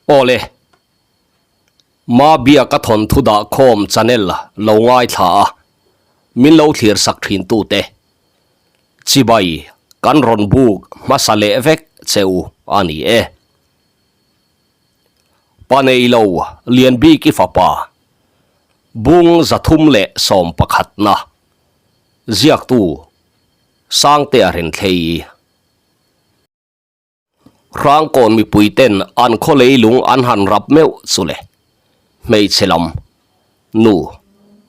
Awle, Mabiaka thawnthu dah khawm channel lo ngaithla a, min lo thlir sak thin tute. Chibai kan rawn buk hmasa leh vek che u a ni e. Pa nei lo Lianbiki fapa Bung 311 na ziaktu Sangtea Renthlei. Hrangkawn mipui ten an khaw leilung an han rap meuh chu le. Hmeichhe lam, nu,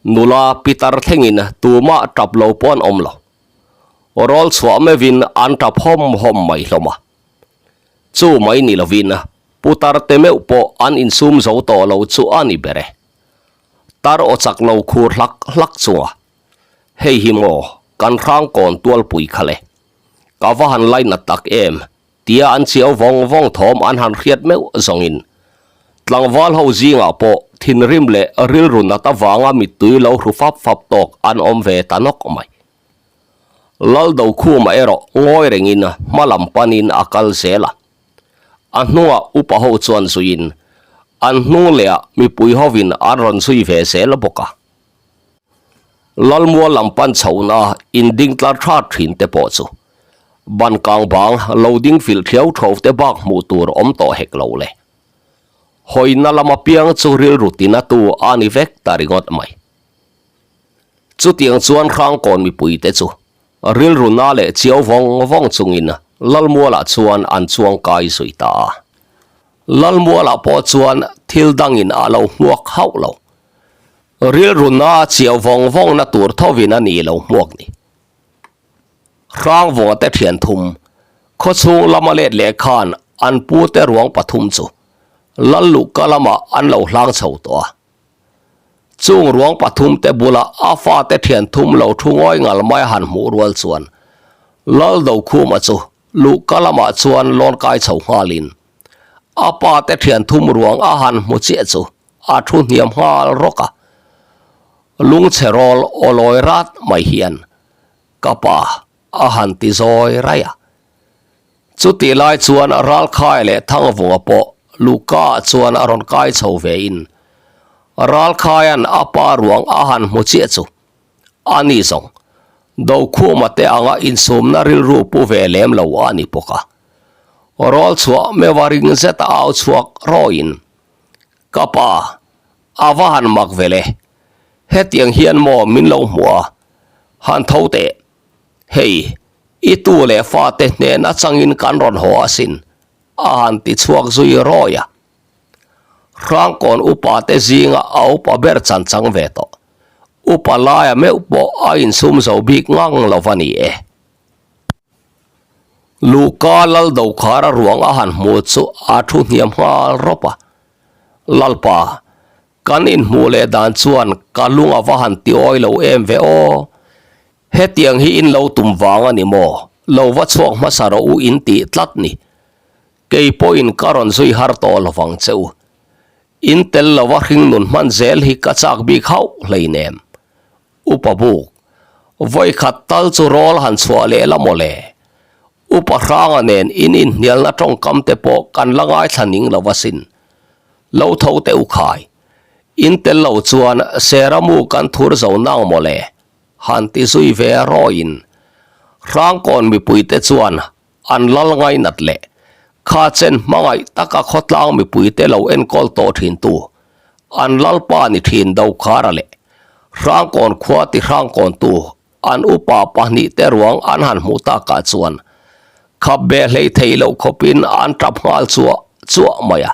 nula pitar thlengin tumah tap lo pawh an awm lo. Rawl chhuah meuhin an tap hawm hawm mai hlawm a. Chu mai ni lovin putar te meuh pawh an insum zo tawh lo chu a ni ber e. Tar aw chak lo khur hlak hlak chunga hei hi maw kan Hrangkawn tualpui kha le. Ka va han lainat tak em? tia an chiau vawng vawng thawm an han hriat meuh zawngin tlangval ho zingah pawh thinrim leh rilru nat avanga mittui lo hru fap fap tawk an awm ve ta nawk mai. Laldokhuma erawh ngawi rengin hma lam panin a kal zel a. A hnungah upa ho chuan zuiin an hnung lehah mipui hovin an rawn zui ve zel bawk a. Lalmual lam pan chhohna inding tlar tha thin te pawh chu ban kang bang lo ding filh thiau tho te bak hmuh tur awm tawh hek lo le. Hawina lama piang chu rilru tina tu a ni vek ta ringawt mai. Chutiang chuan Hrangkawn mipui te chu rilru na leh chiau vawng vawng chungin Lalmualah chuan an chuang kai zui ta a. Lalmualah pawh chuan thil dangin a lo hmuak hauh lo. Rilru na chiau vawng vawng na tur thovin a ni lo hmuak ni. Hrangvawng te thian thum, khawchhung lama let leh khan an pu te ruang pathum chu Lalluhka lamah an lo hlang chho tawh a. Chung ruang pathum te bula a fate thian thum lo thu ngawi ngal mai han hmuh rual chuan Laldokhuma chu luhka lamah chuan lawn kai chho nghalin a pa te thian thum ruang a han hmu chiah chu a thu hniam nghal rawk a. Lungchhe rawl aw lawi rat mai hian ka pa a han ti zawi raih a. Chutih lai chuan Ralkhai leh Thangvunga pawh Luka chuan a rawn kai chho vein Ralkhaia'n a pa ruang a han hmu chiah chu a ni zawng Dokhuma te anga insumna rilru pu ve lem lo a ni bawk a. Rawl chhuah meuha ring zeta au chhuak rawiin Ka pa, a va han mak ve le. Hetiang hian maw min lo hmu a, han tho teh. Hei, i tu leh fate hnen atangin kan rawn haw asin, a han ti chhuak zui rawi a. Hrangkawn upa te zinga a upa ber chan chang ve tawh. Upa laia meuh pawh a insum zo bik ngang lo va ni e. Luhka lal dokhara ruang a han hmu chu a thu hniam nghal rawp a. Lalpa, kan inhmuh leh dan chuan ka lung a va han ti awi lo em ve aw. Hetiang hi in lo tum vang a ni maw? Lo va chhuak hmasa rawh u in tih tlat ni. Kei pawhin ka rawn zui har tawh lo vang che u. In tel lova hringnun hman zel hi ka chak bik hauh hleinem. Upa buk, vawi khat tal chu rawl han chhuah leh la maw le? Upa hranga nen in inhnialna tawngkam te pawh kan la ngaithla ning lo asin. Lo tho teh u khai. In tel lo chuan Seramu kan thur zo nang maw le? Han ti zui ve rawiin Hrangkawn mipuite chuan an lal ngainat leh kha chen hmangaih taka khawtlang mipuite lo enkawl tawh thintu an lalpa ni thin Dokhara leh Hrangkawn khua ti Hrangkawntu an upa pahnihte ruang an han hmuh takah chuan khap beh hlei theih loh khawpin an tap nghal chuah chuah mai a.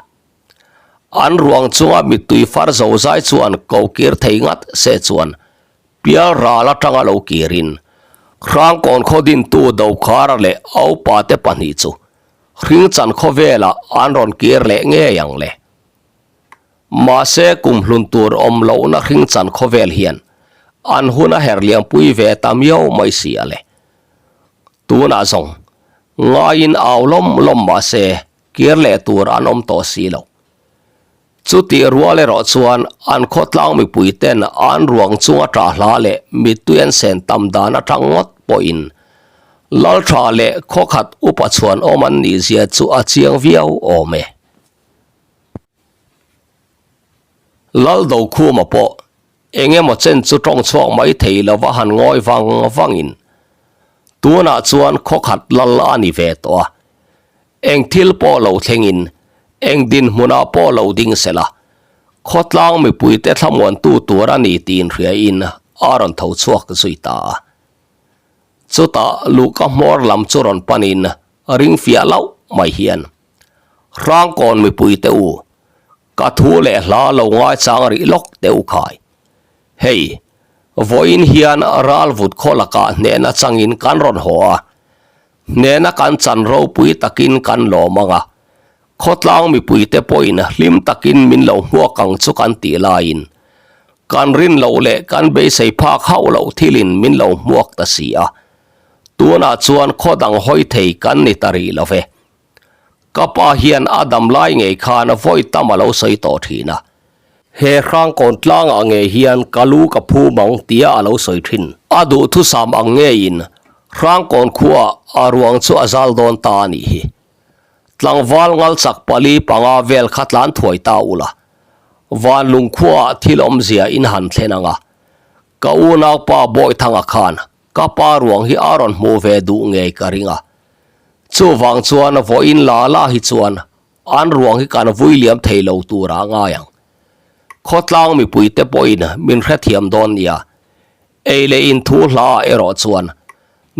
An ruang chunga mittui far zozai chuan ko kir thei ngat se chuan Pial ral atanga lo kirin Hrangkawn khaw dintu Dokhara leh a upate pahnih chu Hringchan khawvelah an rawn kir leh ngei ang le. Mahse kumhlun tur awm lohna Hringchan khawvel hian an hun a herliampui ve ta miau mai si a le. Tunah zawng ngaiin au lawm lawm mahse kir leh tur an awm tawh si lo. Chutih rual erawh chuan an khawtlang mipui ten an ruang chunga tah hla leh mittui an sen tam dan atang ngawt pawhin Laltha leh khawkhat upa chhuan awm an nih zia chu a chiang viau awm e. Lal Dokhuma pawh eng emaw chen chu tawng chhuak mai thei lova han ngawi vang vangin tunah chuan khawkhat lal a ni ve tawh a, eng thil pawh lo thlengin eng dinhmunah pawh lo ding sela khawtlang mipuite thlamuantu tur a ni tih inhriain a rawn tho chhuak zui ta a. Chutah luhka hmawr lam chu rawn panin ring fiah loh mai hian Hrangkawn mipuite u, ka thu leh hla lo ngaichang rih lawk teh u khai. Hei, vawiin hian ralvut khaw lakah hnehna changin kan rawn haw a, hnehna kan chan ropui takin kan lawm ang a, khawtlang mipuite pawhin hlim takin min lo hmuak ang chu kan tih laiin kan rin loh leh kan beisei phak hauh loh thilin min lo hmuak ta si a, tunah chuan khaw dang hawi thei kan ni ta rih lo ve. Ka pa hian a dam lai ngei khan vawi tam a lo sawi tawh thin a, he hrangkawn tlangah ngei hian ka lu ka phum ang tia a lo sawi thin. A duhthusam ang ngeiin hrangkawn khuaah a ruang chu a zal dawn ta a nih hi. Tlangval ngalchak pali panga vel kha tlan thuai ta ula, Vanlung khuaah thil awmzia in han thlen ang a, ka unaupa Bawithanga khan Ka pa ruang hi a rawn hmuh ve duh ngei ka ring a. Chuvang chuan vawiin la la hi chuan an ruang hi kan vui liam thei lo tur a ngai ang. Khawtlang mipuite pawhin min hrethiam dawn nia. Ei leh in thu hla ah erawh chuan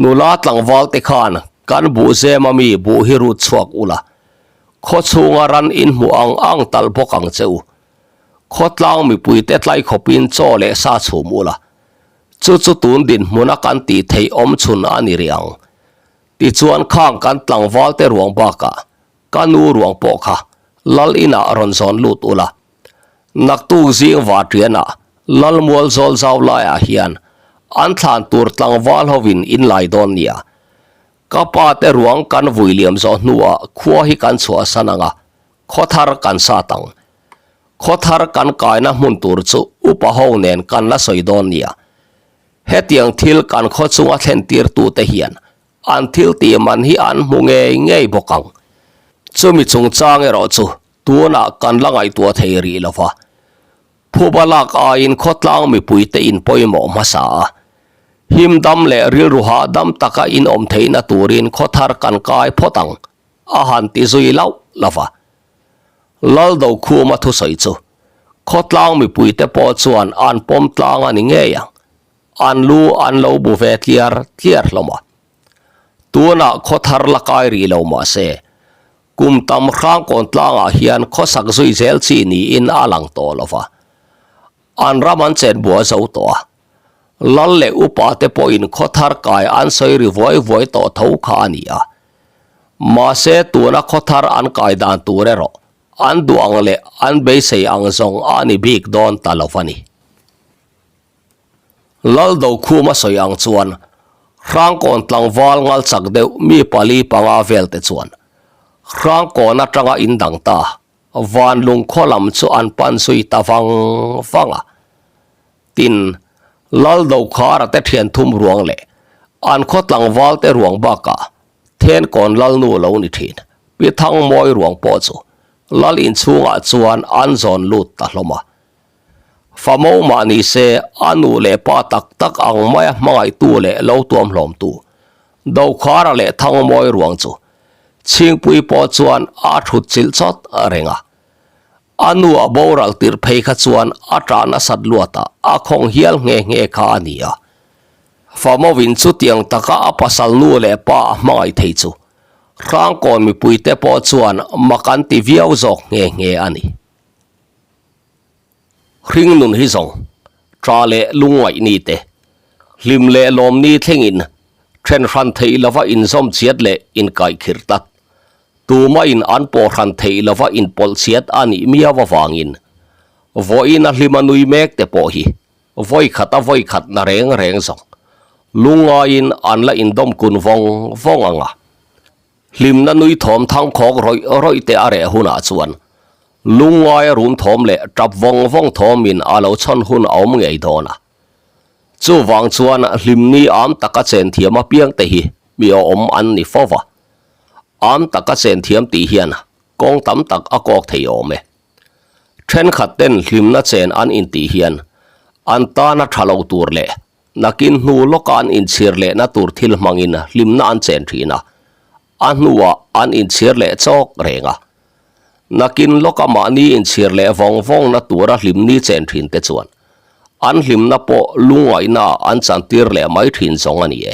nula tlangval te khan kan buh zem a mi buh hi rut chhuak ula, khaw chhunga ran in hmuh ang ang talh bawk ang che u. Khawtlang mipuite tlai khawpin chaw leh sa chhum ula, Chu chu tun dinhmuna kan tih theih awm chhun a ni rih ang. Tichuan khang kan tlangval te ruang bakah ka nu ruang pawh kha Lal inah rawn zawn lut ula. Naktuk zing Vatrianah Lal mual zawl zau laiah hian an thlan tur tlangval hovin in lai dawn nia. Ka pa te ruang kan vui liam zawh hnuah khua hi kan chhuahsan ang a, khaw thar kan sat ang. Khaw thar kan kaina hmun tur chu upa ho nen kan la sawi dawn nia. Hetiang thil kan khaw chunga thlen tirtute hian an thil tih man hi an hmu ngei ngei bawk ang. Chumi chungchang erawh chu tunah kan la ngaihtuah thei rih lo va. Phuba lak aiin khawtlang mipuite in pawimawh hmasa a. Him dam leh rilru hahdam taka in awm theihna turin khaw thar kan kai phawt ang a han ti zui lauh lo va. Lal Dokhuma thusawi chu khawtlang mipuite pawh chuan an pawm tlang a ni ngei ang, an lu an lo bu ve tliar tliar hlawm a. Tunah khaw thar la kai rih lo mah se, kum tam hrangkawn tlangah hian khawsak zui zel chi niin a lang tawh lo va. An ram an chen buai zo tawh a, Lal leh upa te pawhin khaw thar kai an sawi ri vuai vuai tawh tho kha a ni a. Mahse tuna khaw thar an kai dan tur erawh an duh ang leh an beisei ang zawng a ni bik dawn ta lo a ni. Lal Dokhuma sawi ang chuan Hrangkawn tlangval ngalchak deuh mi pali panga vel te chuan Hrangkawn atanga indang ta Van lungkhaw lam chu an pan zui ta vang vang a. Tin, Lal Dokhara te thian thum ruang leh an khaw tlangval te ruang bakah Thenkawn Lalnu lo ni thin Pi Thangmawi ruang pawh chu Lal inchhungah chuan an zawn lut ta hlawm a. Famo mah ni se a nu leh pa tak tak ang maia hmangaihtu leh lo tuamhlawmtu Dokhara leh Thangmawi ruang chu Chhingpui pawh chuan a thut chilh chawt reng a. A nu a boral tirh phei kha chuan a ṭah nasat luatah a khawng hial nghe nghe kha a ni a. Famawin chutiang taka a pasal nu leh pa a hmangaih thei chu Hrangkawn mipuite pawh chuan mak an ti viau zawk nghe nghe a ni. Hringnun hi zawng, ṭa leh lungngaih ni te, hlim leh lawm ni thlengin ṭhen hran theih lova inzawm chiat leh inkaihkhirh tlat. Tumahin an pawh hran theih lova inpawlh chhiat a nih miau avangin vawiin a hlima nui mek te pawh hi vawi khat a vawi khat na reng reng zawng lungngaiin an la indawm kun vawng vawng ang a. Hlimna nui thawm thang khawk rawih rawih te a reh hunah chuan lungngaia rum thawm leh tap vawng vawng thawmin a lo chhawn hun a awm ngei dawn a. Chuvang chuan hlimni am taka chen thiam apiang te hi mi awm an ni fo va. Am taka chen thiam tih hian kawng tam tak a kawk thei awm e. Thenkhat ten hlimna chen an intih hian an tana tha lo tur leh nakin hnu lawka an inchhir lehna tur thil hmangin hlimna an chen thin a, a hnuah an inchhir leh chawk reng a. Nakin lawka mahni inchhir leh vawng vawngna tura hlimni chen thin te chuan an hlimna pawh lungngaihnaah an chantir leh mai thin zawng a ni e.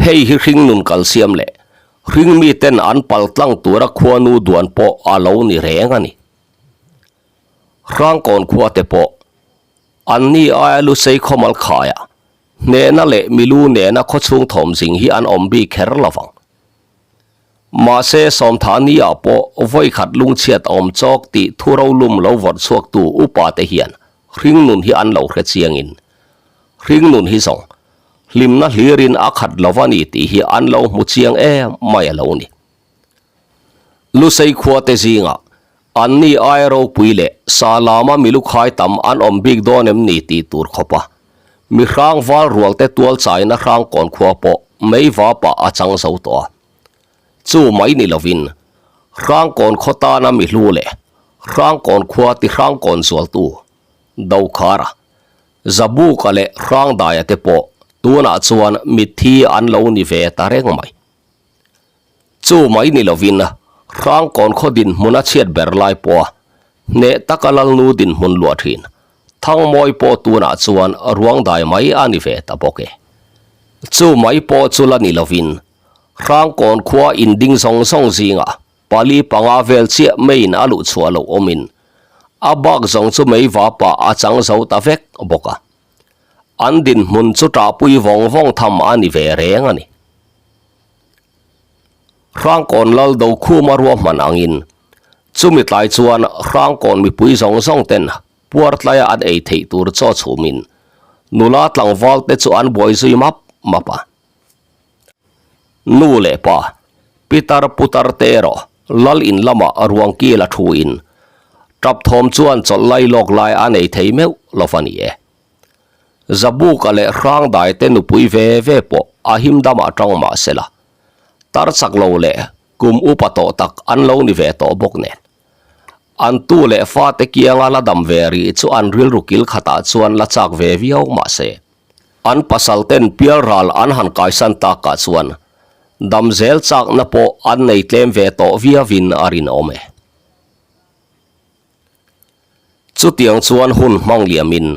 Hei hi hringnun kalsiam leh hringmiten an paltlang tura khuanu duan pawh a lo ni reng a ni. Hrangkawn khuate pawh anni aia Lusei khawmal khaia hnehna leh milu nena khawchhung thawmzing hi an awm bik kher lo vang. Mahse Sawmthani-ah pawh vawikhat lungchhiat awm chawk tih thu rolum lo vawrh chhuaktu upate hian hringnun hi an lo hre chiangin hringnun hi zawng hlimna hlirin a khat lo a ni tih hi an lo hmu chiang em mai a lo ni. Lusei khuate zingah anni aia ropui leh sa lama milukhai tam an awm bik dawn em ni tih tur khawpa mi hrang val rualte tual chaina hrang kawn khua pawh mei vapah a chang zo tawh a. Chu mai ni lovin Hrangkawn khaw tana mi hlu leh Hrangkawn khua ti Hrangkawn zualtu Dokhara, Zabuka leh Hrangdaia te pawh tunah chuan mitthi an lo ni ve ta reng mai. Chu mai ni lovin Hrangkawn khaw dinhmun a chhiat ber lai pawha hneh taka Lalnu dinhmun luah thin Thangmawi pawh tunah chuan ruangdai mai a ni ve ta bawk e. Chu mai pawh chu la ni lovin Hrangkawn khua inding zawng zawng zingah pali panga vel chiah meiin a luh chhuah loh awmin a bak zawng chu mei vapah a chang zo ta vek bawk a. An dinhmun chu ṭahpui vawng vawng tham a ni ve reng a ni. Hrangkawn lal Dokhuma ruahman angin chumi tlai chuan Hrangkawn mipui zawng zawng ten puar tlaia an ei theih tur chaw chhumin nula tlangval te chu an buai zui map map a. Nu leh pa, pitar putar te erawh lal in lamah ruang kil a thu in tap thawm chuan chawlh lai lawk lai a nei thei meuh lo va ni e. Zabuka leh Hrangdai te nupui ve ve pawh a him damah tang mah se la, tar chak lo leh kum upa tawh tak an lo ni ve tawh bawk nen. An tu leh fate kianga la dam ve rih chu an rilru kil khatah chuan la chak ve viau mah se. An pasal ten pialral an han kaisan takah chuan dam zel chakna pawh an nei tlem ve tawh viauin a rinawm e. Chutiang chuan hun hmang liamin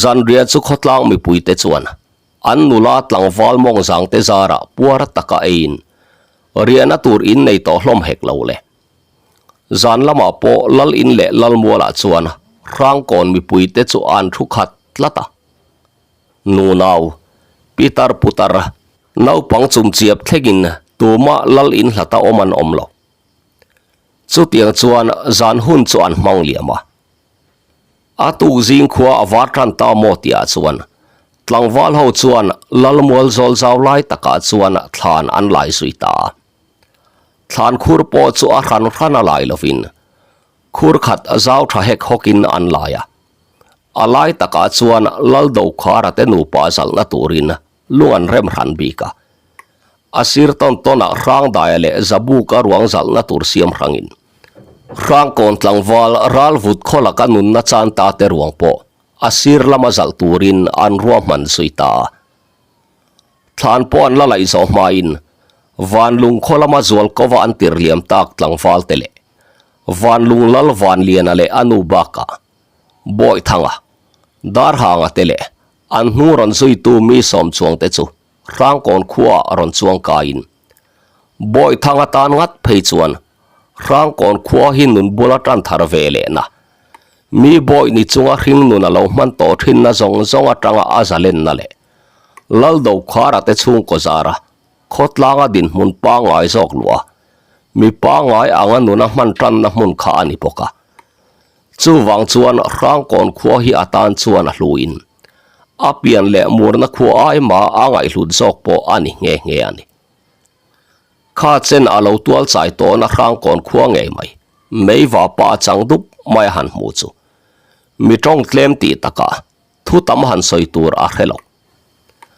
zanriah chu khawtlang mipuite chuan an nula tlangval mawngzangte zarah puar taka eiin riahna tur in nei tawh hlawm hek lo le. Zan lamah pawh lal in leh lalmualah chuan Hrangkawn mipuite chu an thu khat tlat a. Nunau, pitar putar, naupang chumchiap thlengin tumah lal in hlata awm an awm lo. Chutiang chuan zan hun chu an hmang liam a. A tuk zing khua a var tan ta maw tihah chuan tlangval ho chuan lalmual zawl zau lai takah chuan thlan an lai zui ta a. Thlan khur pawh chu a hran hran a lai lovin khur khat zau tha hek hawkin an lai a. A lai takah chuan Lal Dokhara te nupa zalhna turin lung an rem hran bik a. A sir tawn tawnah Hrangdaia leh Zabuka ruang zalhna tur siam hrangin Hrangkawn tlangval Ralvut khaw laka nunna chan ta te ruang pawh a sir lama zalh turin an ruahman zui ta a. Thlan pawh an la laih zawh hmain Vanlung khaw lama zual kova an tir liam tak tlangval te leh Vanlung Lal Vanliana leh a nu bakah Bawihthanga, Darhanga te leh an hnu rawn zuitu mi sawm chuang te chu Hrangkawn khuaah rawn chuang kaiin Bawihthanga tan ngat phei chuan Hrangkawn khua hi nun bula tan thar ve lehna, mi bawih ni chunga hring nun a lo hman tawh thinna zawng zawng atanga a zalenna leh Laldokhara te chhungkaw zara khawtlanga dinhmun pangngai zawk luah mi pangngai anga nuna hman tanna hmun kha a ni bawk a. Chuvang chuan Hrangkawn khua hi a tan chuan a hluin a pian leh murna khua ai mah a ngaihhlut zawk pawh a ni nghe nghe a ni. Kha chen a lo tual chai tawhna Hrangkawn khua ngei mai, meiva pa chang dup mai a han hmu chu mi tawng tlem tih takah thu tam han sawi tur a hre lo.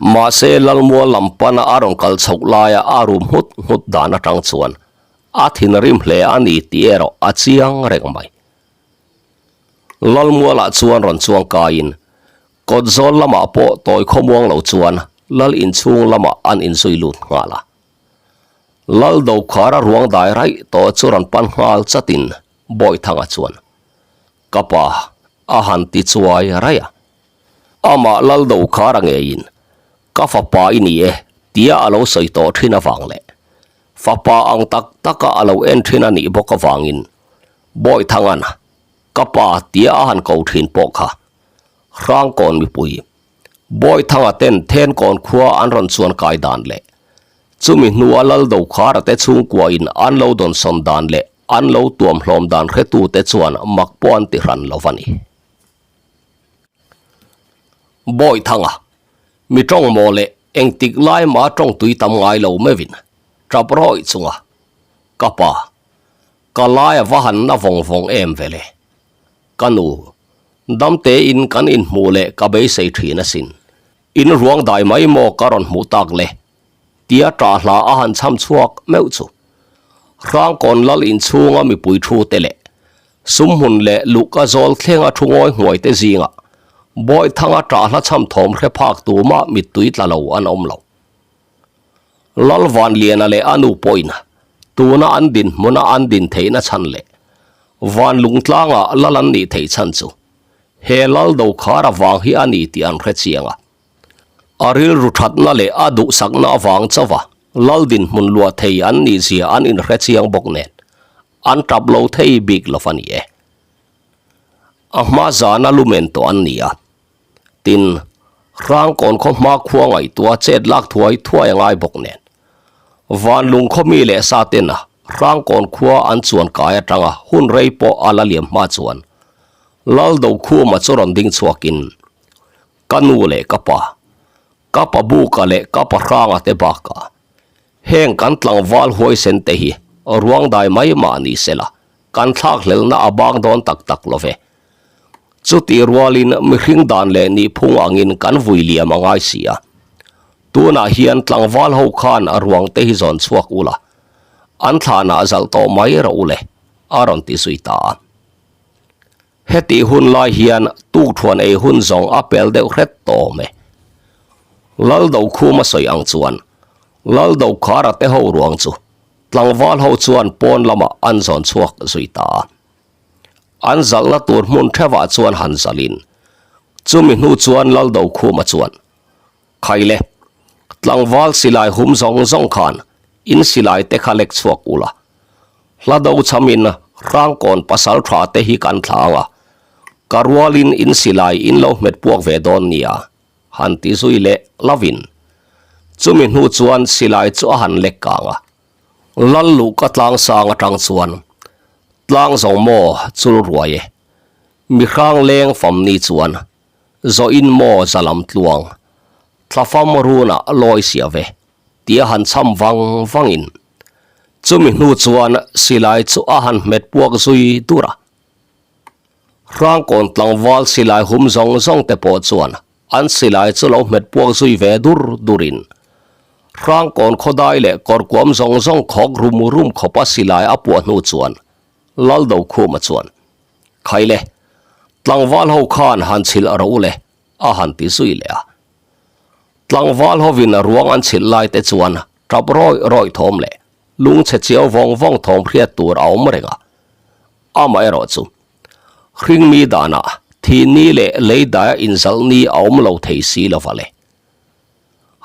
Mahse Lalmual lam pana a rawn kal chhoh laia a rum nghut nghut dan atang chuan A thinrim hle a ni tih erawh a chiang reng mai. Lalmualah chuan rawn chuang kaiin kawt zawl lamah pawh tawi khawmuang lo chuan lal inchhung lamah an inzui lut nghal a. Lal Dokhara ruang dai raih tawh chu rawn pan nghal chatin Bawithanga chuan, Ka pa, a han ti chuai raih a. Amah Lal Dokhara ngeiin, Ka fapa i ni e, tia a lo sawi tawh thin avang leh fapa ang tak taka a lo en thin a nih bawk avangin Bawithanga'n Ka pa tia a han ko thin pawh kha Hrangkawn mipui Bawithanga ten Thenkawn khua an rawn chuan kai dan leh chumi hnua Lal Dokhara te chhungkua in an lo dawnsawn dan leh an lo tuam hlawm dan hretute chuan mak pawh an ti hran lo a ni. Bawithanga, mi tawng maw leh engtik lai mah tawng tui tam ngai lo meuhin tap rawih chunga ka pa, ka lai a va han na vawng vawng em vele. Ka nu, damte in kan inhmuh leh ka beisei thin asin. In ruang dai mai maw ka rawn hmuh tak le? Tia ṭah hla a han chham chhuak meuh chu. Hrangkawn lal inchhunga mipui thu te leh sumhmun leh luhka zawl thlenga thu ngawi hnuai te zingah Bawithanga ṭah hla chham thawm hre phak tumah mittui tla lo an awm lo. Lal Vanliana leh a nu pawhin tuna an dinhmuna an din theihna chhan leh Vanlungtlanga lal an nih theih chhan chu he lal dokhar avang hi a ni tih an hre chiang a. A rilru thatna leh a duhsakna avang chauha lal dinhmun luah thei an nih zia an inhre chiang bawk nen an tap lo thei bik lo a ni e. A hma zana lumen tawh an ni a. Tin, Hrangkawn khaw hma khua ngaihtuah chet lak thuai thuai a ngai bawk nen. Vanlung khaw mi leh sa tena Hrangkawn khua an chuan kai atanga hun rei pawh a la liam hma chuan Lal Dokhuma chu rawn ding chhuakin ka nu leh ka pa, ka pa Buka leh ka pa Hranga te bakah heng kan tlangval huaisen te hi ruang dai mai mah ni sela kan thlakhlelna a bang dawn tak tak lo ve. Chutih rualin mihring dan leh nihphung angin kan vui liam a ngai si a. Tunah hian tlangval ho khan ruang te hi zawn chhuak ula, an thlanah zalh tawh mai rawh u le, a rawn ti zui ta a. Hetih hun lai hian tukthuan ei hun zawng a pel deuh hret tawh awm e. Lal Dokhuma sawi ang chuan Lal Dokhara te ho ruang chu tlangval ho chuan pawn lamah an zawn chhuak zui ta a. An zalhna tur hmun theuhah chuan han zalhin chumi hnu chuan Lal Dokhuma chuan Khaile, tlangval silai hum zawng zawng khan in silai te kha lek chhuak ula. Hla do chhamin Hrangkawn pasal tha te hi kan thla ang a, ka rualin in silai in lo hmet puak ve dawn nia, han ti zui leh lovin. Chumi hnu chuan silai chu a han lek kang a. Lal luhka tlang sang atang chuan tlang zawng maw chul ruai e. Mi hrang leng fam ni chuan Zawhin maw zalam tluang, thlafam runah lawi sia ve, tia han chham vang vangin chumi hnu chuan silai chu a han hmet puak zui dur a. Hrangkawn tlangval silai hum zawng zawng te pawh chuan an silai chu lo hmet puak zui ve dur durin Hrangkawn khawdai leh kawrkuam zawng zawng khawk rum rum khawpa silai a puah hnu chuan Laldokhuma chuan Khaile, tlangval ho khan han chhilh a ro le, a han ti zui leh a. Tlangval hovin a ruang an chhilh lai te chuan tap rawih rawih thawm leh lungchhe chiau vawng vawng thawm hriat tur a awm reng a. Amaherawh chu, hringmi danah thihni leh leidaia inzalhni a awm lo thei si lova le.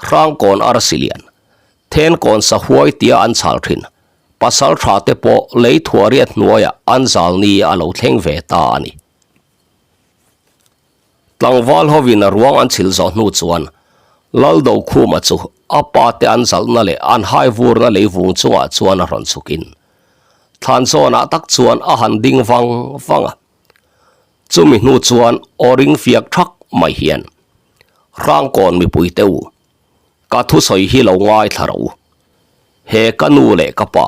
Hrangkawn arsi lian, Thenkawn sahuai tia an chhal thin, pasal tha te pawh lei thuariat hnuaiah an zal ni a lo thleng ve ta a ni. Tlangval hovin a ruang an chhilh zawh hnu chuan Laldokhuma chu a pa te an zalhna leh an hai vurna lei vung chungah chuan a rawn chhukin thlan zawnah tak chuan a han ding vang vang a. Chumi hnu chuan aw ring fiak thak mai hian Hrangkawn mipui te u, ka thusawi hi lo ngaithla rawh u. He ka nu leh ka pa,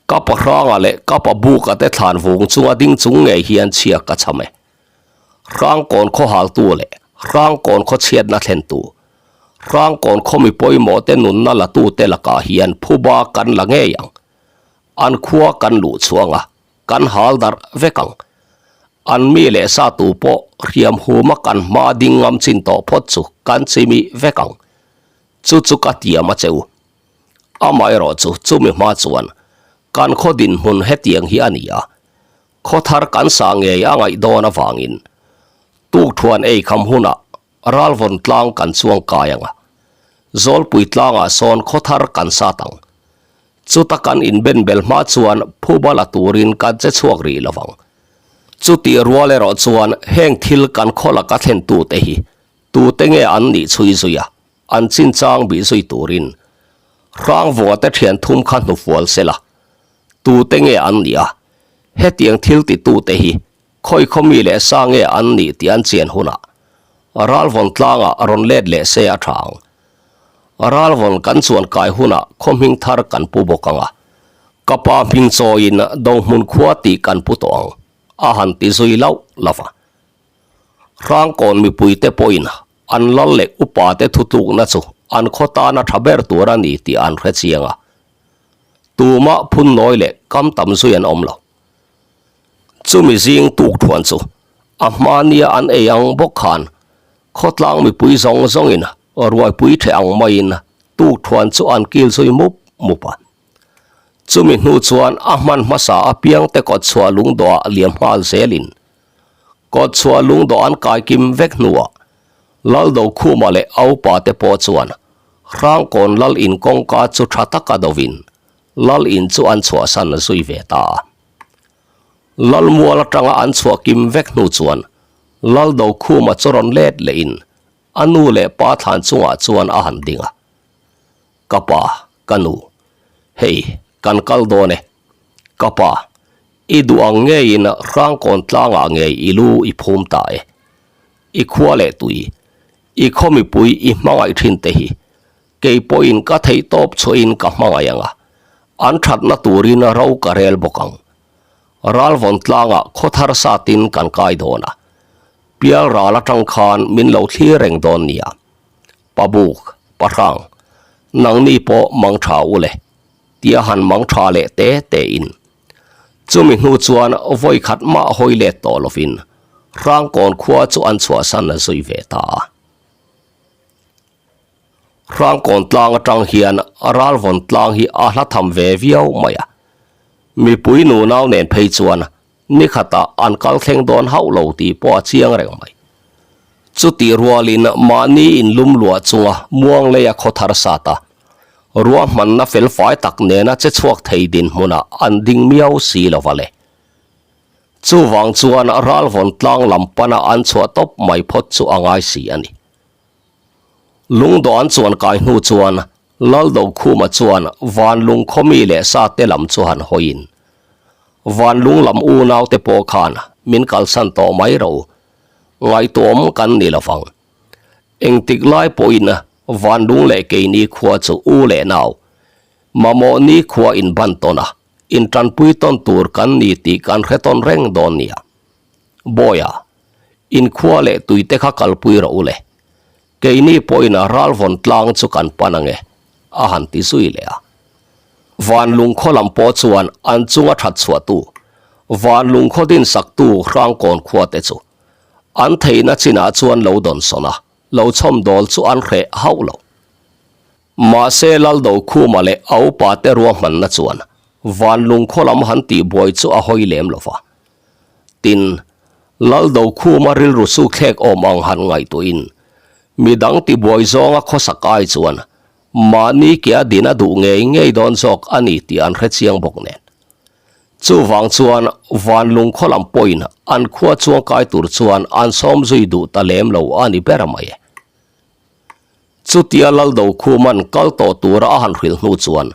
ka pa hranga leh ka pa buka te thlan vung chunga ding chung ngei hian chhia ka cham e. Hrangkawn khaw haltu leh Hrangkawn khaw chhiatna thlentu, Hrangkawn khaw mi pawimawh te nunna latu te lakah hian phuba kan la ngei ang. An khua kan luh chhuang a, kan hal darh vek ang. An mi leh sa tu pawh hriam huma kan hma ding ngam chin tawh phawt chu kan chimi vek ang. Chu chu ka tiam a che u. Amaherawh chu chumi hma chuan kan khaw dinhmun hetiang hi a ni a, khaw thar kan sa ngei a ngaih dawn avangin tukthuan ei kham hunah Ralvawn tlang kan chuang kai ang a, Zawlpui tlangah sawn khaw thar kan sat ang. Chuta kan inbenbel hma chuan phuba la turin kan che chhuak rih lo vang. Chutih rual erawh chuan heng thil kan khaw laka thlentute hi tute nge an nih chhui zui a, an chinchang bih zui turin Hrangvunga te thian thum kha hnufual sela tute nge an nih a, hetiang thil titute hi Khawi khawmi leh sa nge an nih tih an chian hunah Ralvawn tlangah rawn let leh se a tha ang. Ralvawn kan chuan kai hunah khaw hming thar kan pu bawk ang a, ka pa hming chawiin Dohmun khua tih kan pu tawh ang, a han ti zui lauh lauh va. Hrangkawn mipuite pawhin an lal leh upate thutlukna chu an khaw tana tha ber tur a ni tih an hre chiang a, tumah phunnawi leh kam tam zui an awm lo. Chumi zing tuk thuan chu a hmania an ei ang bawk khan khawtlang mipui zawng zawngin ruaipui theh ang maiin tuk thuan chu an kil zui mup mup a. Chumi hnu chuan a hman hmasa apiangte kawtchhuah lungdawhah liam nghal zelin kawtchhuah lungdawh an kai kim vek hnuah Laldokhuma leh a upate pawh chuan Hrangkawn lal in kawngka chu tha taka dovin Lal in chu an chhuahsan zui ve ta a. Lal mual atanga an chhuah kim vek hnu chuan Lal Dokhuma chu rawn let lehin a nu leh pa thlan chungah chuan a han ding a. Ka pa, ka nu, hei kan kal dawn e. Ka pa, i duh ang ngeiin Hrangkawn tlangah ngei i lu i phum ta e. I khua leh tui, i khaw mipui i hmangaih thin te hi Kei pawhin ka theih tawp chhuahin ka hmangaih ang a, an thatna turin ro ka rel bawk ang. Ralvawn tlangah khaw thar satin kan kai dawn a, pial ral atang khan min lo thlir reng dawn nia. Pabuk, Pahrang, nangni pawh mang tha u le, tia han mang tha leh te tein. Chumi hnu chuan vawi khat mah hawi let tawh lovin Hrangkawn khua chu an chhuahsan zui ve ta a. Hrangkawn tlang atang hian Ralvawn tlang hi a hla tham ve viau mai a, mipui nunau nen phei chuan ni khatah an kal thleng dawn hauh lo tih pawh a chiang reng mai. Chutih rualin mahni inlum luah chunga muang leia khaw thar sat a, ruahmanna felfai tak nena che chhuak thei dinhmunah an ding miau si lo va le. Chuvang chuan Ralvawn tlang lam pana an chhuah tawp mai phawt chu a ngai si a ni. Lungdawh an chuan kai hnu chuan Laldokhuma chuan Vanlung khawmi leh sate lam chu han hawiin, Vanlung lam unaute pawh khan min kalsan tawh mai ro, ngaihtuahawm kan ni lovang. Engtik lai pawhin Vanlung leh keini khua chu u leh nau, mamawh ni khua inban tawn a, intanpui tawn tur kan ni tih kan hre tawn reng dawn nia. Bawiha, inkhua leh tuite kha kalpui rawh u le. Keini pawhin ralvawn tlang chu kan pan ange, a han ti zui leh a. Van lungkhaw lam pawh chuan an chunga that chhuahtu, van lungkhaw dinsaktu Hrangkawn khuate chu an theihna chinah chuan lo dawnsawn a, lo chhawmdawl chu an hreh hauh lo. Mahse Laldokhuma leh a upate ruahmanna chuan van lungkhaw lam han tihbuai chu a hawi lem lo va. Tin, Laldokhuma rilru sukthlek awm ang han ngaihtuahin, midang tibuai zawnga khawsak ai chuan mahni ke a din a duh ngei ngei dawn zawk a ni tih an hre chiang bawk nen. Chuvang chuan van lungkhaw lam pawhin an khua chuangkai tur chuan an sawm zui duh ta lem lo a ni ber mai e. Chutia Laldokhum-a'n kal tawh tura a han hrilh hnu chuan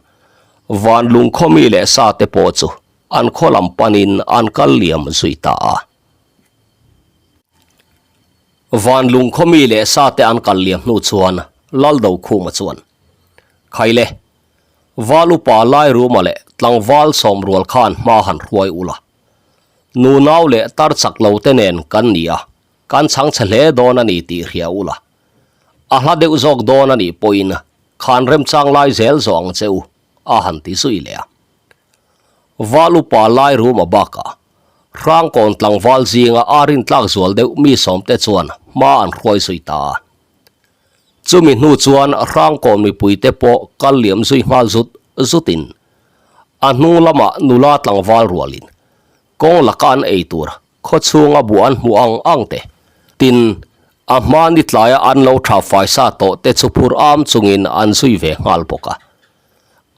van lungkhaw mi leh sa te pawh chu an khaw lam panin an kal liam zui ta a. Van lungkhaw mi leh sa te an kal liam hnu chuan Laldokhuma chuan, Khaile, Val upa Lairuma leh tlangval sawmrual khan hma han hruai ula. Nunau leh tar chak lo te nen kan ni a, kan chhang chhe hle dawn a ni tih hria ula. A hla deuh zawk dawn a nih pawhin khan remchang lai zel zawh ang che u, a han ti zui leh a. Val upa lai ruma bakah. Hrangkawn tlangval zinga a rintlak zual deuh mi sawmte chuan hma an hruai zui ta a. Chumi hnu chuan Hrangkawn mipuite pawh kal liam zui nghal zut zutin a hnung lamah nula tlangval rualin kawng laka an ei tur Khawchhunga buh an hmuh ang ang te, tin, a hma ni tlaia an lo tha faisa tawh te chu phur am chungin an zui ve nghal bawk a.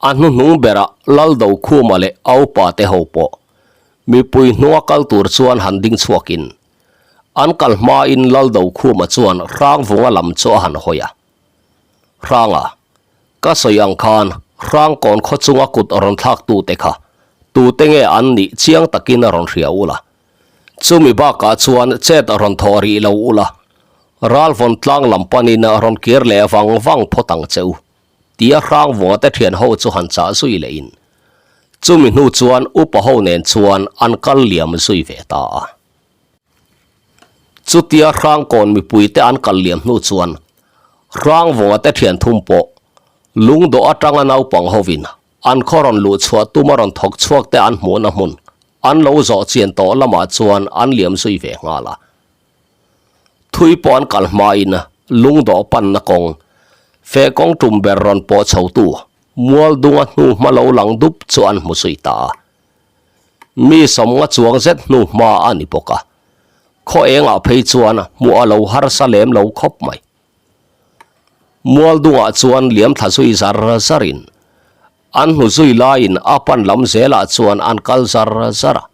A hnuhnung berah Laldokhuma leh a upa te ho pawh mipui hnunga kal tur chuan han ding chhuakin an kal hmain Laldokhuma chuan Hrangvunga lam chu a han hawi a. Hranga, Ka sawi ang khan Hrangkawn khaw chunga kut a rawn thlak tute kha tute nge an nih chiang takin a rawn hria ula. Chumi bakah chuan chet a rawn thawh rih lo ula, Ralvawn tlang lam panin a rawn kir leh vang vang phawt ang che u, tia Hrangvunga te thian ho chu han chah zui leh in. Chumi hnu chuan upa ho nen chuan an kal liam zui ve ta a. Chutia Hrangkawn mipuite an kal liam hnu chuan Hrangvunga te thian thum pawh lungdawh atanga naupang hovin an khaw rawn luh chhuah tuma rawn thawk chhuak te an hmuhna hmun an lo zawh chian tawh lamah chuan an liam zui ve nghal a. Thui pawh an kal hmain lungdawh panna kawng feh kawng tum ber rawn pawh chhotu Mualdunga hnu hma lo lang dup chu an hmu zui ta a. Mi sawmnga chuang zet hnu hma a ni bawk a, khaw engah phei chuan hmuh a lo harsa lem lo khawp mai. Mualdungah chuan liam thla zui zar zarin an hnu zui laiin a pan lam zelah chuan an kal zar zar a.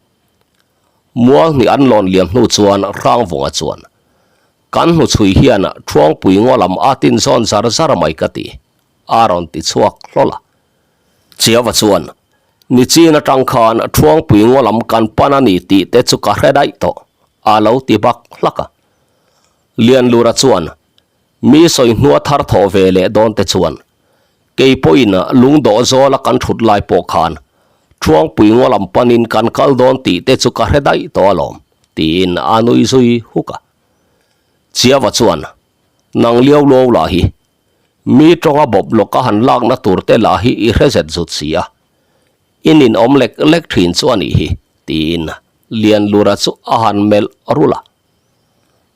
Mual hnih an lawn liam hnu chuan Hrangvunga chuan, Kan hnu chhui hian Thuangpui ngaw lam a tin zawn zar zar mai ka ti, a rawn ti chhuak hlawl a. Chiava chuan, Nichin atang khan Thuangpui ngaw lam kan pan a ni tih te chu ka hre daih tawh, a lo ti bak hlak a. Lianlura chuan, Mi sawi hnua thar thawh ve leh dawn te chuan, kei pawhin lungdawh zawla kan thut lai pawh khan Thuangpui ngaw lam panin kan kal dawn tih te chu ka hre daih tawh alawm, tiin a nui zui huk a. Chiava chuan, Nang liau luau lah hi, Mi tawnga bawp lawka han lakna tur te lah hi i hre zet zut si a, i ninawm lek lek thin chu a nih hi, tiin Lianlura chu a han melh rulh a.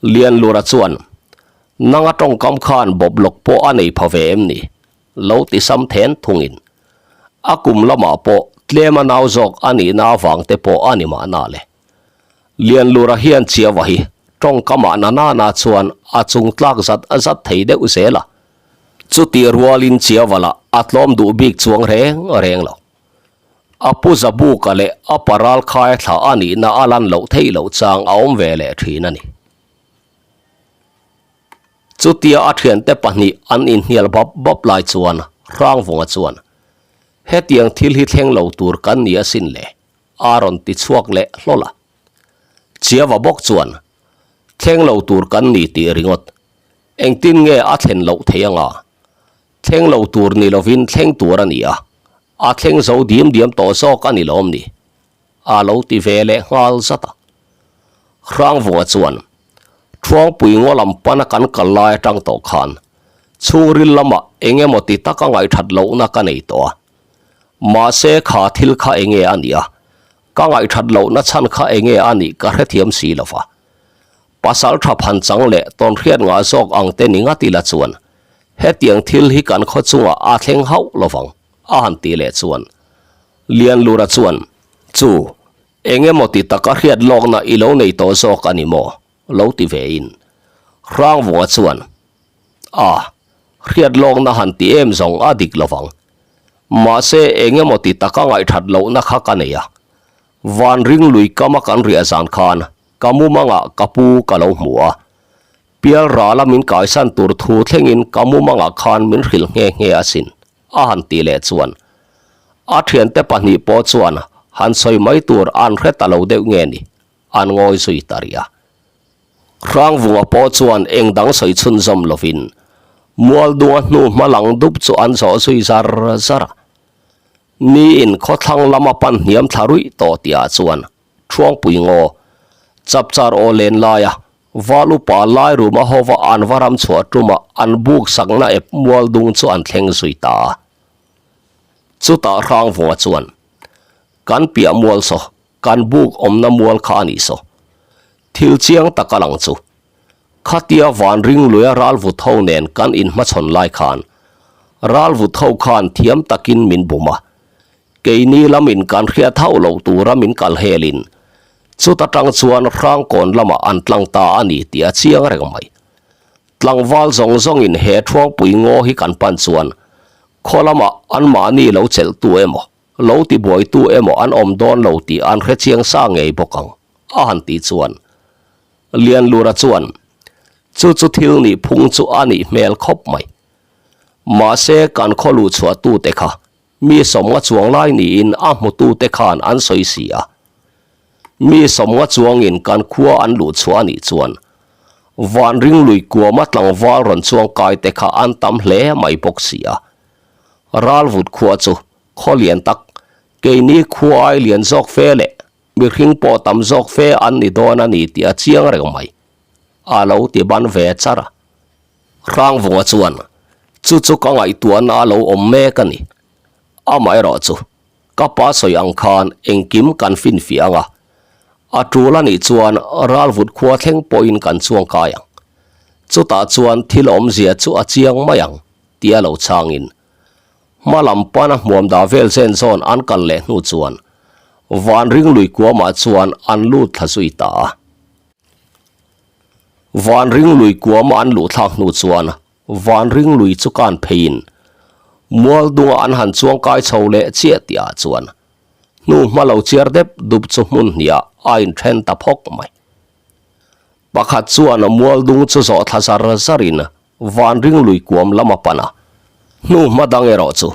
Lianlura chuan, Nanga tawngkam khan bawp lawk pawh a nei pha ve em ni? lo ti sam then thungin a kum lamah pawh tlem a nau zawk a nihna avang te pawh a ni mahna le. Lianlura hian Chiava hi tawngkamah na nana chuan a chung tlak zat zat thei deuh zel a, chutih rualin Chiava lah a tlawm duh bik chuang reng reng lo. A pu Zabuka leh a paral khai thla a nihna a lan loh theih loh chang a awm ve leh thin a ni. Chutia a thiante pahnih an inhnial bap bap lai chuan Hrangvunga chuan, Hetiang thil hi thleng lo tur kan ni asin le, a rawn ti chhuak leh hlawl a. Chiava bawk chuan, Thleng lo tur kan ni tih ringawt. Engtin nge a thlen loh thei anga? Thleng lo tur ni lovin thleng tur a ni a, a thleng zo diam diam tawh zawk a ni lawm ni? A lo ti ve leh nghal zat a. Hrangvunga chuan, Thuangpui ngaw lam pana kan kal lai atang tawh khan chhungril lamah eng emaw ti taka ngaihthat lohna ka nei tawh a. Mahse kha thil kha enge a nih a, ka ngaihthat lohna chhan kha enge a nih ka hrethiam si lo va. Pasal tha phan chang leh tawnhriat ngah zawk ang te ni ngat ila chuan hetiang thil hi kan khaw chungah a thleng hauh lovang a han tih leh chuan Lianlura chuan, Chu, engemaw ti taka hriat lawkna i lo nei tawh zawk a ni maw? lo ti ve in. Hrangvunga chuan, A, hriat lawkna han ti em zawng a dik lovang. Mahse engemaw ti taka ngaihthat lohna kha ka nei a. Van ring lui kama kan riah zan khan ka mumangah ka pu ka lo hmu a. Pial rala min kaisan tur thu thlengin ka mumangah khan min hrilh nghe nghe asin, a han ti leh chuan. A thiante pahnih pawh chuan han sawi mai tur an hre ta lo deuh nge ni. An ngawi zui ta rih a. Hrangvunga pawh chuan eng dang sawi chhunzawm lovin Mualdunga hnu hma lang dup chu an zawh zui zar zar a. Niin khawthlang lama pan hniam thla ruih tawh tihah chuan Thuangpui ngaw chapchar aw len laia Val upa Lairuma hova an va ram chhuah tuma an buk sakna ep Mualdung chu an thleng zui ta a. Chutah Hrangvunga chuan, Kan piah mual saw. Kan buk awmna mual kha a nih saw. Thil chiang tak a lang chu. Khatia van ringluia ralvut ho nen kan inhmachhawn lai khan ralvut ho khan thiam takin min bum a. Keini lamin kan hriat hauh loh tura min kal helin chuta tang chuan Hrangkawn lamah an tlang ta a ni tih a chiang reng mai. Tlangval zawng zawngin he Thuangpui ngaw hi kan pan chuan khaw lamah anmahni lo chelhtu emaw Lo tibuaitu emaw an awm dawn lo tih an hre chiang sa ngei bawk ang, a han tih chuan Lianlura chuan, Chu chu thil nih phung chu a nih hmel khawp mai. Mahse kan khaw luh chhuahtute kha mi sawmnga chuang lai niin a hmutute khan an sawi si a. Mi sawmnga chuangin kan khua an luh chhuah a nih chuan van ringlui kuama tlangval rawn chuang kaite kha an tam hle mai bawk si a. Ralvut khua chu khaw lian tak, keini khua ai lian zawk fe leh mihring pawh tam zawk fe an ni dawn a ni tih a chiang reng mai, a lo ti ban ve char a. Hrangvunga chuan, Chu chu ka ngaihtuahna a lo awm mek a ni. Amaherawh chu, ka pa sawi ang khan engkim kan finfiah ang a, a tul a nih chuan Ralvut khua thleng pawhin kan chuang kai ang. Chutah chuan thil awmzia chu a chiang mai ang, tia lo chhangin hma lam pana hmuam dah vel zen zawn an kal leh hnu chuan van ring lui kuamah chuan an lut thla zui ta a. Van ring lui kuama an luh thlak hnu chuan van ring lui chu kan pheiin mual dunga an han chuang kai chho leh chiah tihah chuan hnu hma lo chiar dep dup chu hmun hniah a inthen ta phawk mai. Pakhat chuan mual dung chu zawh thla zar zarin Van ring lui kuam lam a pan a, hnu hma dang erawh chu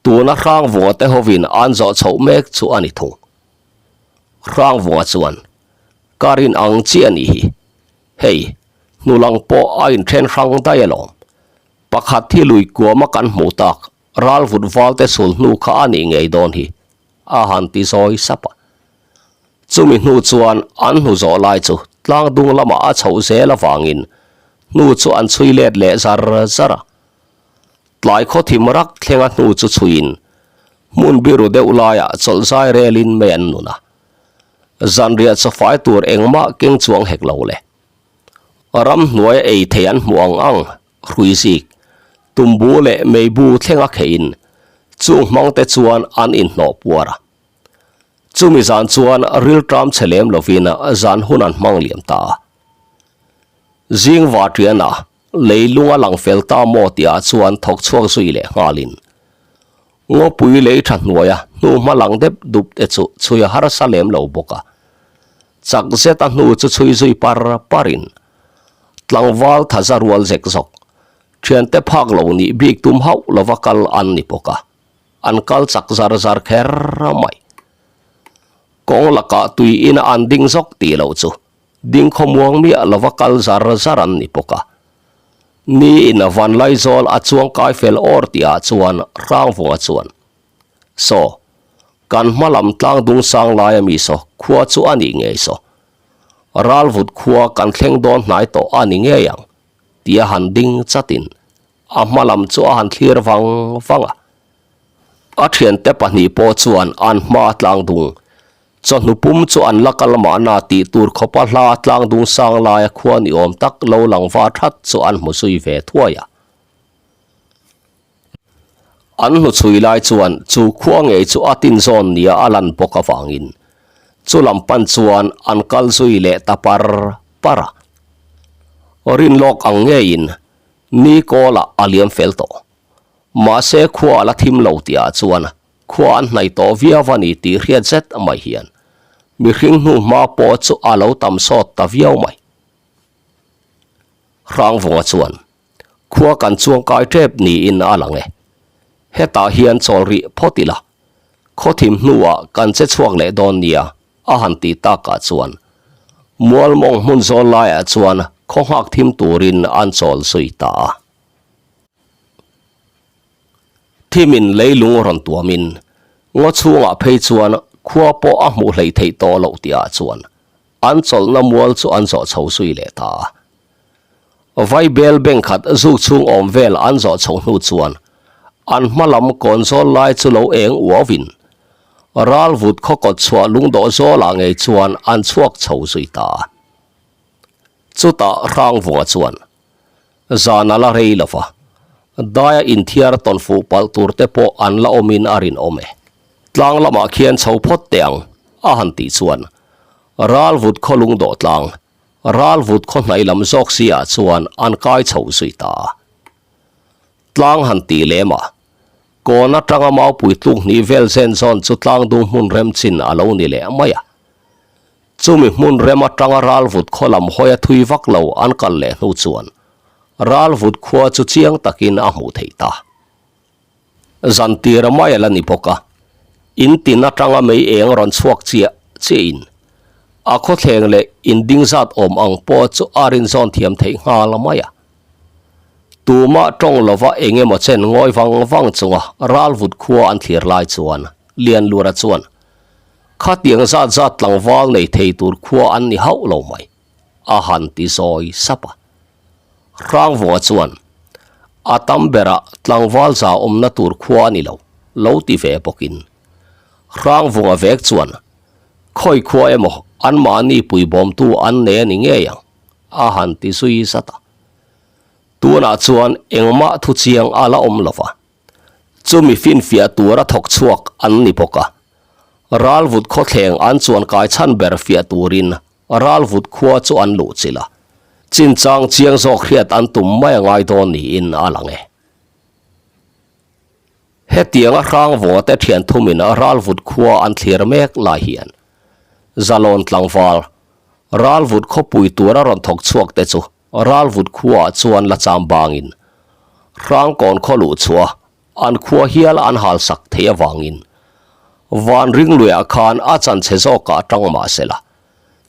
tuna Hrangvunga te hovin an zawh chhoh mek chu a ni thung. Hrangvunga chuan, Ka rin ang chi a nih hi. Hei, hnu lang pawh a inthen hrang daih alawm. Pakhat hi lui kuama kan hmuh tak ralvut valte sul hnu kha a nih ngei dawn hi, a han ti zawi sap a. Chumi hnu chuan an hnu zawh lai chu tlang dung lamah a chhoh zel avangin hnu chu an chhui let leh zar zar a. Tlai khaw thim rak thlenga hnu chu chhuiin hmun biru deuh laiah chawlh zai relin mei an nun a. Zanriah chawfai tur engmah keng chuang hek lo le. Ramhnuaia ei thei an hmuh ang ang hrui zik, tumbu leh meibu thlenga kheihin chung hmangte chuan an inhnawh puar a. Chumi zan chuan rilṭam che lem lovin zan hun an hmang liam ta a. Zing Vaṭiana leilung a lang fel ta maw tihah chuan thawk chhuak zui leh nghalin ngawpui lei ṭha hnuaia hnu hma lang dep dup te chu chhui a harsa lem lo bawk a. Chak zeta hnu chu chhui zui par parin tlangval thaza rual zek zawk ṭhiante phak lo nih bik tum hauh lova kal an ni bawk a. An kal chak zar zar kher mai. Kawng lakah tui ina an ding zawk tih loh chu ding khawmuang miah lova kal zar zar an ni bawk a. Ni in van Laizawl a chuang kai fel awr tihah chuan Hrangvunga chuan, Saw, kan hma lam tlang dung sang laia mi saw khua chu a nih ngei saw. Ralvut khua kan thleng dawn hnai tawh a ni ngei ang, tia han ding chatin A hma lam chu a han thlir vang vang a. A thiante pahnih pawh chuan an hma tlang dung. Chawhnu pum chu an la kal mahna tih tur khawpa hla tlang dung sang laia khua ni awm tak lo lang va that chu an hmu zui ve thuai a. An hnu chhui lai chuan chu khua ngei chu a tin zawn nia a lan bawk avangin chu lam pan chuan an kal zui leh ta par par a. Rinlawk ang ngeiin Ni kawlah a liam fel tawh. Mahse khua a la thim lo tihah chuan khua an hnaih tawh viau a ni tih hriat zet mai hian mihring hnu hma pawh chu a lo tam sawt ta viau mai. Hrangvunga chuan khua kan chuang kai tep niin a lang e. Hetah hian chawl rih phawt ila, khaw thim hnuah kan che chhuak leh dawn nia A han tih takah chuan Mualmawng hmun zawl laiah chuan khaw nghak thim turin an chawl zui ta a. Thimin leilung rawn tuamin ngaw chhungah phei chuan khua pawh a hmuh hleih theih tawh loh tihah chuan an chawlhna mual chu an zawh chho zui leh ta a. Vaibel bank khat zuk chhung awm vel an zawh chho hnu chuan an hma lam kawn zawl lai chu lo eng uauin. Ralvut khaw kawt chhuah lungdawh zawlah ngei chuan an chhuak chho zui ta a. Chutah Hrangvunga chuan zan a la rei lo va, daia inthiar tawn fuh palh tur te pawh an la awmin a rinawm e. Tlang lamah khian chho phawt teh ang, a han tih chuan Ralvut khaw lungdawh tlang, Ralvut khaw hnaih lam zawk si ah chuan an kai chho zui ta a. Tlang han tih lem a, kawn atanga maupui tluk hnih vel zen zawn chu tlang dung hmun rem chin a lo ni leh mai a. Chumi hmun rem atanga Ralvut khaw lam hawi a thui vak lo an kal leh hnu chuan Ralvut khua chu chiang takin a hmuh theih ta. Zan tir mai a la ni bawk a, in tin atanga mei eng rawn chhuak chiah chiahin a khawthleng leh in ding zat awm ang pawh chu a rinzawn thiam theih nghal mai a. Tumah tawng lova eng emaw chen ngawi vang vang chunga Ralvut khua an thlir lai chuan Lianlura chuan Khatiang zat zat tlangval nei thei tur khua an ni hauh lo mai, a han ti zawi sap a. Hrangvunga chuan, A tam berah tlangval za awmna tur khua a ni lo, lo ti ve bawkin. Hrangvunga vek chuan, Khawi khua emaw anmahni puibawmtu an nei a ni ngei ang, a han ti zui zat a. Tunah chuan engmah thuchiang a la awm lo va. Chumi finfiah tura thawk chhuak an ni bawk a. Ralvut khawthleng an chuan kai chhan ber fiah turin Ralvut khua chu an luh chilh a. Chinchang chiang zawk hriat an tum mai a ngai dawn niin a lang e. Hetianga Hrangvawte thian thumin Ralvut khua an thlir mek lai hian Zalawn tlangval Ralvut khawpui tura rawn thawk chhuak te chu Ralvut khuaah chuan la cham bangin Hrangkawn khaw luh chhuah an khua hial an halsak theih avangin Van Ringluiah khan a chanchhe zawkah tang mah se la,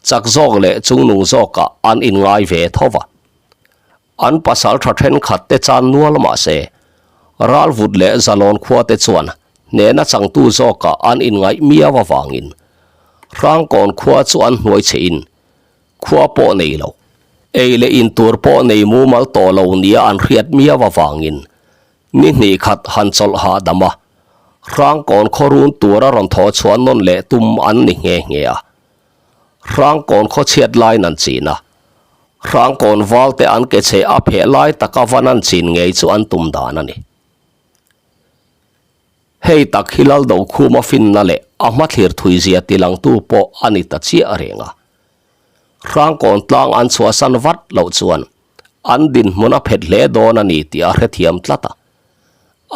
chak zawk leh chungnung zawkah an inngai ve tho va. An pasal tha thenkhat te chan nual mah se, Ralvut leh Zalawn khua te chuan hnehna changtu zawkah an inngaih miau avangin Hrangkawn khua chu an hnuai chhein Khua pawh nei lo. Ei leh in tur pawh nei mumal tawh lo nia an hriat miau avangin ni hnih khat han chawlh hahdam a, Hrangkawn khaw run tura rawn thaw chhuah nawn leh tum an ni nghe nghe a. Hrangkawn khaw chhiat laiin an chin a, Hrangkawn valte an ke chhe a pheh lai taka van an chin ngei chu an tum dan a ni. Hei tak hi Laldokhuma finna leh a hmathlir thuizia tilangtu pawh a ni ta chiah reng a. Hrangkawn tlang an chhuahsan vat loh chuan an dinhmun a phet hle dawn a ni tih a hrethiam tlat a.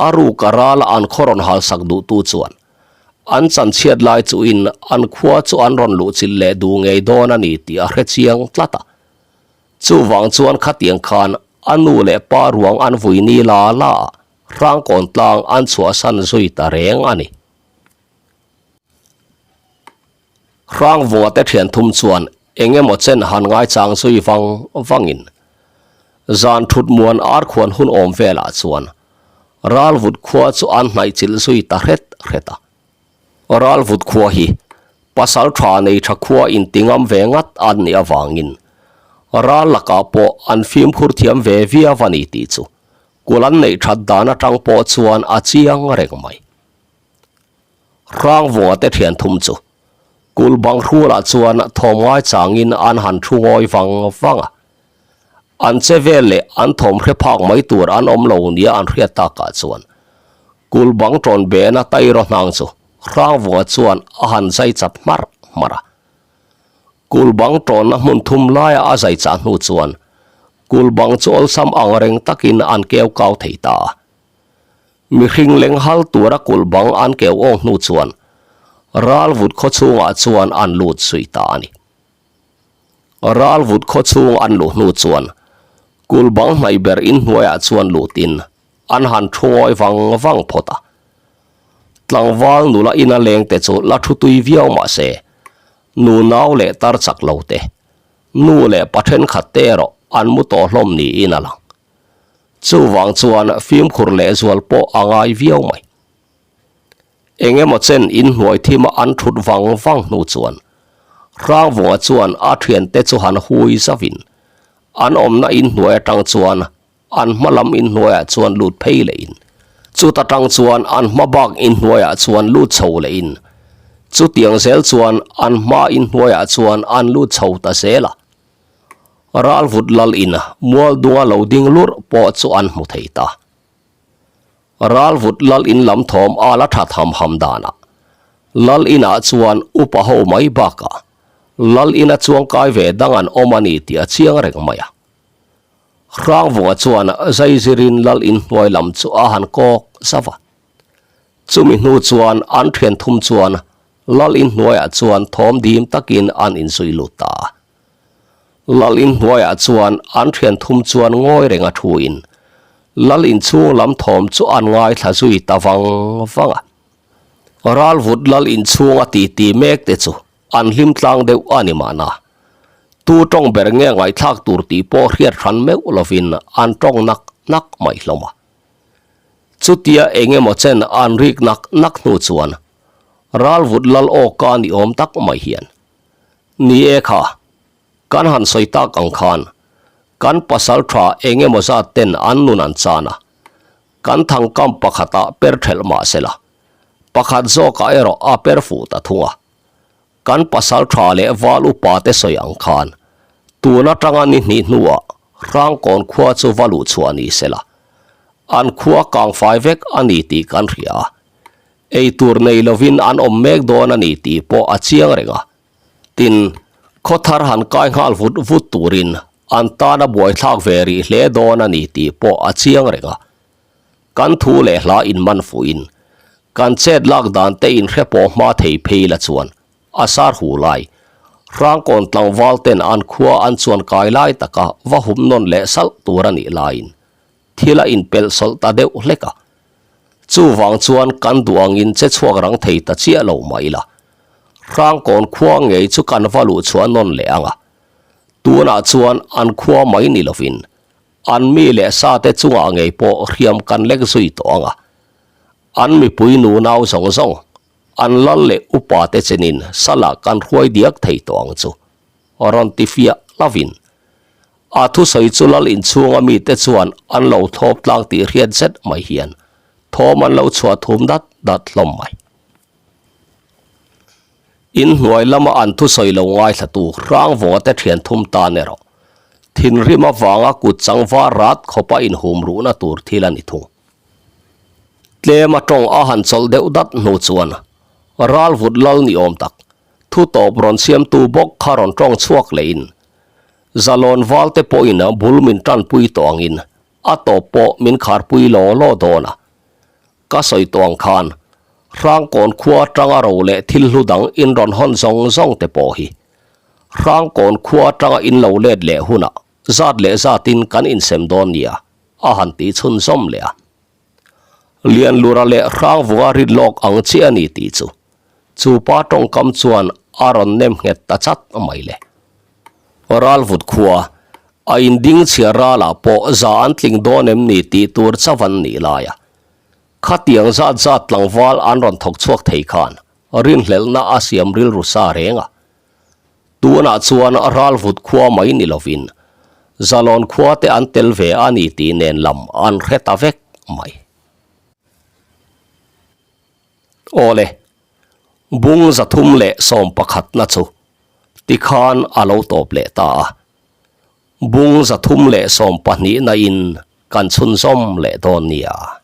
A ruka rala an khaw rawn halsak duhtu chuan an chanchhiat lai chuhin an khua chu an rawn luhchilh leh duh ngei dawn a ni tih a hrechiang tlat a. Chuvang chuan khatiang khan a nu leh pa ruang an vui ni la la a. Hrangkawn tlang an chhuahsan zui ta reng a ni. Hrangvunga te thian thum chuan eng emaw chen han ngaichang zui vang vangin zan thut muan ar khuan hun awm velah chuan Ralvut khua chu an hnaih chilh zui ta hret hret a. Ralvut khua hi pasal tha nei tha khua inti ngam ve ngat an nih avangin ral lakah pawh an fimkhur thiam ve viau a ni tih chu Kul an neih that dan atang pawh chuan a chiang reng mai. Hrangvunga te thian thum chu kul bang hrulah chuan thawm ngai changin an han thu ngawi vang vang a. An che vel leh an thawm hre phak mai tur an awm lo nia an hriat takah chuan kul bang tawn bena tairaw hnang chu Hrangvunga chuan a han zai chat hmarh hmarh a. Kul bang tawnna hmun thum laia a zai chah hnu chuan kul bang chu awlsam ang reng takin an keu kau thei ta a. Mihring leng hal tura kul bang an keu awng hnu chuan Ralvut khaw chhungah chuan an lut zui ta a ni. Ralvut khaw chhung an luh hnu chuan kul bang hnaih ber inhnuaiah chuan lutin an han thu ngawi vang vang phawt a. Tlangval nula ina lengte chu la thu tui viau mah se, Nu nau leh tar chak lo te, nu leh pa thenkhat te erawh an mu tawh hlawm niin a lang. Chuvang chuan fimkhur lehzual pawh a ngai viau mai. Eng emaw chen inhnuai thima an thut vang vang hnu chuan Hrangvunga chuan a thiante chu han hui zavin an awmna inhnuai atang chuan An hma lam inhnuaiah chuan lut phei lehin, chuta tang chuan an hma bak inhnuaiah chuan lut chho lehin. Chutiang zel chuan an hma inhnuaiah chuan an lut chho ta zel a. Ralvut lal in mualdunga lo ding lurh pawh chu an hmu thei ta. Ralvut lal in lam thawm a la that ham ham danah lal inah chuan upa ho mai bakah lal ina chuangkai ve dang an awm a ni tih a chiang reng mai a. Hrangvunga chuan zaizirin lal inhnuai lam chu a han kawk zauh a. Chumi hnu chuan an thian thum chuan lal inhnuaiah chuan thawm dim takin an inzui lut ta a. Lal inhnuaiah chuan an thian thum chuan ngawi reng a thuin lal inchhung lam thawm chu an ngaithla zui ta vang vang a. Ralvut lal inchhung a titi mek te chu an hlim tlang deuh a ni mahna. Tu tawng ber nge ngaihthlak tur tih pawh hriat hran meuh lovin an tawng nak nak mai hlawm a. Chutia eng emaw chen an rik nak nak hnu chuan Ralvut lal awka ni awm tak mai hian, Ni e kha, kan han sawi tak ang khan kan pasal tha eng emaw zat ten an nun an chan a, kan thangkam pakhatah per thelh mah sela, pakhat zawkah erawh a per fuh ta thung a. Kan pasal tha leh val upa te sawi ang khan tun atanga ni hnih hnuah Hrangkawn khua chu va luh chhuah ni sela, an khua kangfai vek a ni tih kan hria a, ei tur nei lovin an awm mek dawn a ni tih pawh a chiang reng a. Tin, khaw thar han kai nghal vut vut turin an tan a buaithlak ve rih hle dawn a ni tih pawh a chiang reng a. Kan thu leh hla inman fuhin kan chet lak dan te inhre pawh hma thei phei la chuan a sar hu lai Hrangkawn tlangval ten an khua an chuan kai lai taka va hum nawn leh salh tur a nih laiin thil a inpelh sawlh ta deuh hlek a. Chuvang chuan kan duh angin che chhuak rang thei ta chiah lo mah ila Hrangkawn khua ngei chu kan va luh chhuah nawn leh ang a. Tunah chuan an khua mai ni lovin An mi leh sa te chungah ngei pawh hriam kan lek zui tawh ang a. An mipui nunau zawng zawng, an lal leh upa te chenin salah kan hruai diak thei tawh ang chu, rawn ti fiah lovin. A thusawi chu lal inchhunga mite chuan an lo thlawp tlang tih hriat zet mai hian thawm an lo chhuah thum dat dat hlawm mai. Inhnuai lama an thusawi lo ngaithlatu Hrangvawng te thian thum tan erawh thinrim avanga kut changvar rat khawpa inhum ruhna tur thil a ni thung. Tlema tawng a han chawlh deuh dat hnu chuan Ralvut lal ni awm tak thu tawp rawn siamtu bawk kha rawn tawng chhuak lehin Zalawn valte pawhin bul min tanpui tawh angin a tawp pawh min kharpui law law dawn a. Ka sawi tawh ang khan Hrangkawn khua atanga ro leh thil hlu dang in rawn hawn zawng zawng te pawh hi Hrangkawn khua atanga in lo let leh hunah zat leh zatin kan insem dawn nia a han tih chhunzawm leh a. Lianlura leh Hrangvunga rit lawk ang chiah a ni tih chu chu pa tawngkam chuan a rawn nem nghet ta chat mai le. Ralvut khua a inding chhia ralah pawh za an tling dawn em ni tih tur chauh an nih lai a. Khatiang zat zat tlangval an rawn thawk chhuak thei khan rinhlelhna a siam rilru sa reng a. Tunah chuan Ralvut khua mai ni lovin Zalawn khua te an tel ve a ni tih nen lam an hre ta vek mai. Awle, bung 311 na chu tikhan a lo tawp leh ta a. Bung 312 na in kan chhunzawm leh dawn nia.